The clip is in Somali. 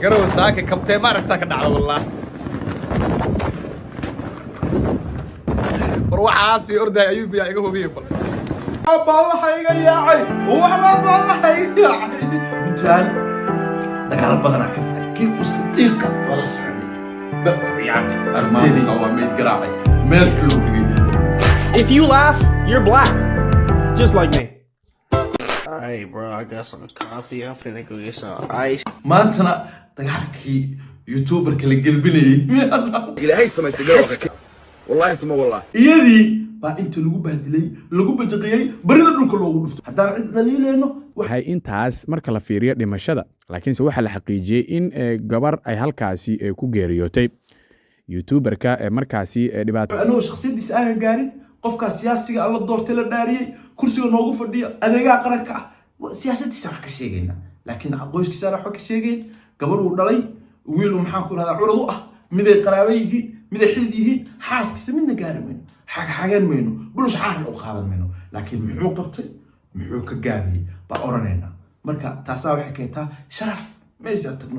Garow saaka kabtee ma aragtaa ka dhacda wallah. War waxaasii ordaya ayuu biyaa iga hubiyey bal. Baa iga yaacay, waxba baa iga yaacay. Puntland dagaalo badanaa ka dhacay, kii quska diiqa waa la socday yani. Armaanka waa meyd garaacay meel xiluu dhigay. If you laugh, you're black. Just like me. Alright, bro, I got some coffee. I'm finna go get some ice. Maantana dagaalkii youtuberka la gelbinayay. Ilaahay samaystay garowga, wallahi tuma wallahi. Iyadii baa inta lagu bahdilay, lagu bajaqiyey, barida dhulka loogu dhufto. Haddaan cid dhaliilayno Waxay intaas marka la fiiriyo dhimashada, laakiinse waxaa la xaqiijiyey in gabar ay halkaasi ku geeriyootay youtuberka markaasi dhibaato. Anagoo shakhsiyadiisa aanan gaarin, qofkaas siyaasiga alla doortay, la dhaariyey, kursiga noogu fadhiya, adeegaha qaranka ah, siyaasadiisa wax ka sheegaynaa, laakiin qoyskiisaan waxba ka sheegayn. Gabar uu dhalay, wiil uu, maxaan ku rahdaa, curad u ah, miday qaraabo yihiin, miday xidid yihiin, xaaskiisa midna gaari mayno, xagxagan mayno, bulush xaaran u qaadan mayno. Laakiin muxuu qabtay, muxuu ka gaabiyey baa oranaynaa. Marka taasaa waxay keentaa sharaf meesha tagno.